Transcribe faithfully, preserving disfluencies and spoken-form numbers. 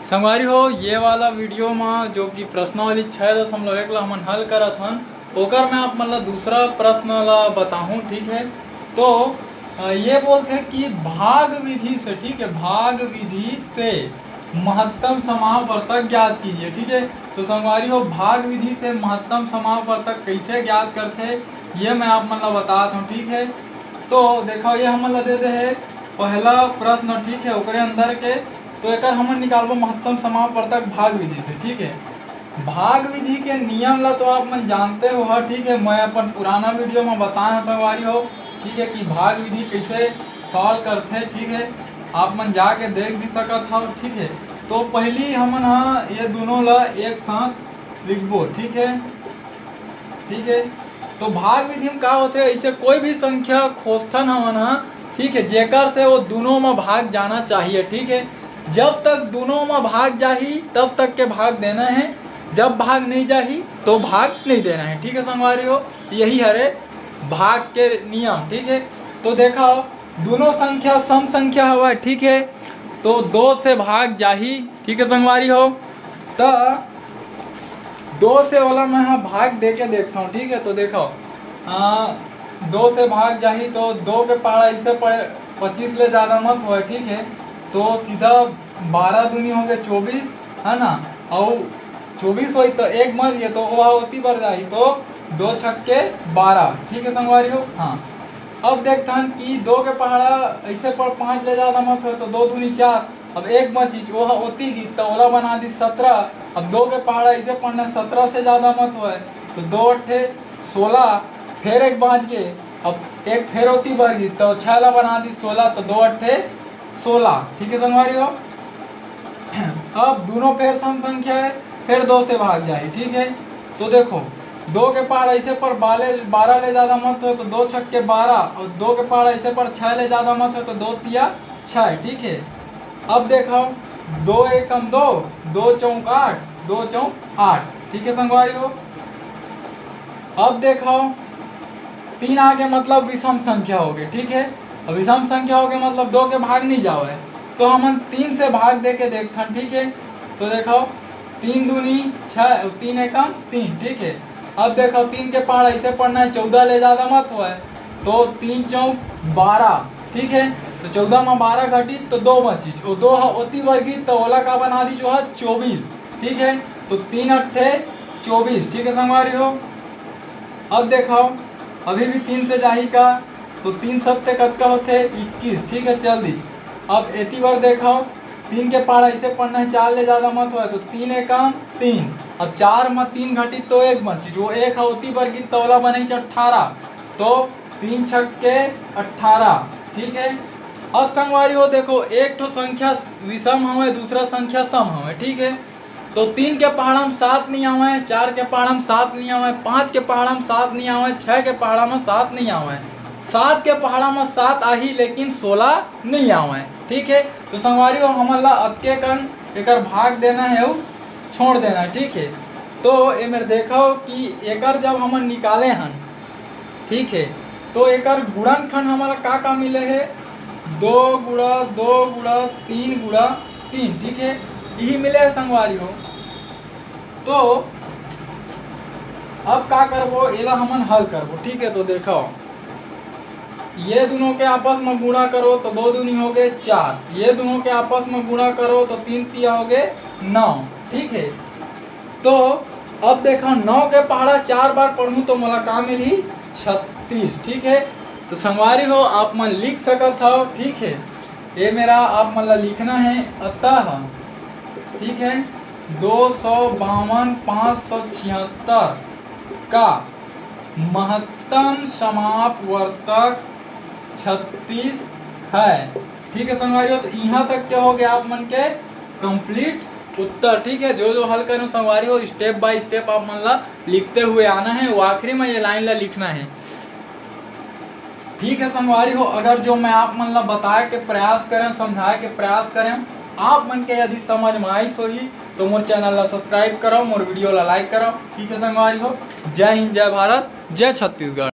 संगवारी हो, ये वाला वीडियो में जो कि प्रश्नावली छः दशमलव एक ला हमन हल करत हन, ओकर मैं आप मन ला दूसरा प्रश्न ला बताहूँ, ठीक है। तो अ, ये बोलते हैं कि भाग विधि से, ठीक है, भाग विधि से महत्तम समापवर्तक ज्ञात कीजिए, ठीक है। तो संगवारी हो, भाग विधि से महत्तम समापवर्तक कैसे ज्ञात करते, ये मैं आप मन ला बतात हूँ, ठीक है। तो देखो, ये हमन ला दे दे है पहला प्रश्न, ठीक है, ओकरे अंदर के। तो एकर हमन निकालबो महत्तम समापवर्तक भाग विधि से, ठीक है। भाग विधि के नियम ला तो आप मन जानते हो, हाँ, ठीक है। मैं अपन पुराना वीडियो में बताए हूँ संगवारी हो, ठीक है, कि भाग विधि कैसे सॉल्व करते, ठीक है। आप मन जाके देख भी सकत हो, ठीक है। तो पहली हमन हा ये दोनों ला एक साथ लिखबो, ठीक है, ठीक है। तो भाग विधि में का होते, ऐसे कोई भी संख्या खोजथन हमन हा, ठीक है, जेकर से वो दोनों में भाग जाना चाहिए, ठीक है। जब तक दोनों में भाग जाही तब तक के भाग देना है, जब भाग नहीं जाही तो भाग नहीं देना है, ठीक है संगवारी हो। यही हरे भाग के नियम, ठीक है। तो देखो, दोनों संख्या सम संख्या हवा, ठीक है। तो दो से भाग जाही, ठीक है संगवारी हो। तो दो से ओला मैं हा भाग दे के देखता हूँ, ठीक है। तो देखो, आ, दो से भाग जाही तो दो के पहाड़ा इसे पच्चीस ले ज़्यादा मत होए, ठीक है। तो सीधा बारह दूनी हो गए चौबीस, है ना, और चौबीस होई तो एक मर गए तो वो ओती बर जाही, तो दो छक्के बारह, ठीक है संगवारी हो। हाँ, अब देखथन कि दो के पहाड़ा ऐसे पर पाँच ले ज़्यादा मत होए तो दो दूनी चार, अब एक बचिस, वो ह ओती गिस, त ओला बना दिस सत्रह। अब दो के पहाड़ा इसे पढ़ना, सत्रह से ज़्यादा मत होए, तो दो अट्ठे सोलह, फिर एक बाँच गे, अब एक फिर ओती बर गिस, तो छः ला बना दिस सोलह, तो दो अट्ठे सोलह। ठीक है संगवारी हो, अब दोनों फिर सम संख्या है, फिर दो से भाग जाए। ठीक है, तो देखो, दो के पहाड़ा इसे पर बाले-, बारह ले ज़्यादा मत हो, तो दो छक्के बारह, और दो के पहाड़ा इसे पर छः ले ज़्यादा मत हो, तो दो तिया छः। ठीक है, अब देखो, दो एकम दो, दो चौक आठ, दो चौक आठ। ठीक है संगवारी हो, अब देखो, तीन आगे मतलब विषम संख्या हो गए। ठीक है, अब विषम संख्या हो गए मतलब दो के भाग नहीं जावे, तो हमन तीन से भाग दे के देखथन। ठीक है, तो देखो, तीन दूनी छः, तीन एकम तीन। ठीक है, अब देखो, तीन के पहाड़ा इसे पढ़ना है, चौदह ले ज़्यादा मत होए, तो तीन चौक बारह। ठीक है, तो चौदह में बारह घटी तो दो बचिस, वो दो ह ओती बर गिस, तो ओला का बना दिस, वो ह चौबीस। ठीक है, तो तीन अट्ठे चौबीस। ठीक है संगवारी हो, अब देखो, अभी भी तीन से जाही का, तो तीन सत्ते कतका होथे? इक्कीस। ठीक है, चल दिस। अब एती बर देखो, तीन के पहाड़ा इसे पढ़ना है, चार ले ज़्यादा मत होए, तो तीन एकम तीन। अब चार में तीन घटी तो एक बचिस, वो एक ह ओती बर गिस, तो ओला बनइस अट्ठारह, तो तीन छक्के अट्ठारह। ठीक है, अब संगवारी हो, देखो, एक ठो संख्या विषम हवे, दूसरा संख्या सम हवे। ठीक है, तो तीन के पहाड़ा में सात नहीं आवे, चार के पहाड़ा में सात नहीं आवे, पाँच के पहाड़ा में सात नहीं आवे, छः के पहाड़ा में सात नहीं आवे। सात के पहाड़ा में सात आही, लेकिन सोलह नहीं आवे। ठीक है, तो संगवारी हो, हमन ला अतके कन एकर भाग देना है, अउ छोड़ देना है। ठीक है, तो ए मेर देखो कि एकर जब हमन निकाले हन, ठीक है, तो एकर गुणनखंड हमन ला का का मिले है? दो गुणा दो गुणा तीन गुणा तीन। ठीक है, यही मिले है संगवारी हो। तो अब का करबो, एला हमन हल करबो। ठीक है, तो देखो, ये दोनों के आपस में गुणा करो तो दो दूनी हो गए चार, ये दोनों के आपस में गुणा करो तो तीन तिया हो गए नौ। ठीक है, तो अब देखो, नौ के पहाड़ा चार बार पढ़ूँ तो मोला का मिलही? छत्तीस। ठीक है, तो संगवारी हो, आप मन लिख सकत हो। ठीक है, ये मेरा आप मन ला लिखना है, अतः, ठीक है, दो सौ बावन पाँच सौ छिहत्तर का महत्तम समापवर्तक छत्तीस है। ठीक है संगवारी हो, तो यहाँ तक क्या हो गया आप मन के कंप्लीट उत्तर। ठीक है, जो जो हल करें संगवारी हो, step by step आप मन ला लिखते हुए आना है, वो आखिरी में ये लाइन ला लिखना है। ठीक है संगवारी हो, अगर जो मैं आप मन ला बताए के प्रयास करें, समझाए के प्रयास करें, आप मन के यदि समझ में आइस होही, तो मोर चैनल ला सब्सक्राइब करो, मोर वीडियो ला लाइक करो। ठीक है संगवारी हो, जय हिंद, जय भारत, जय छत्तीसगढ़।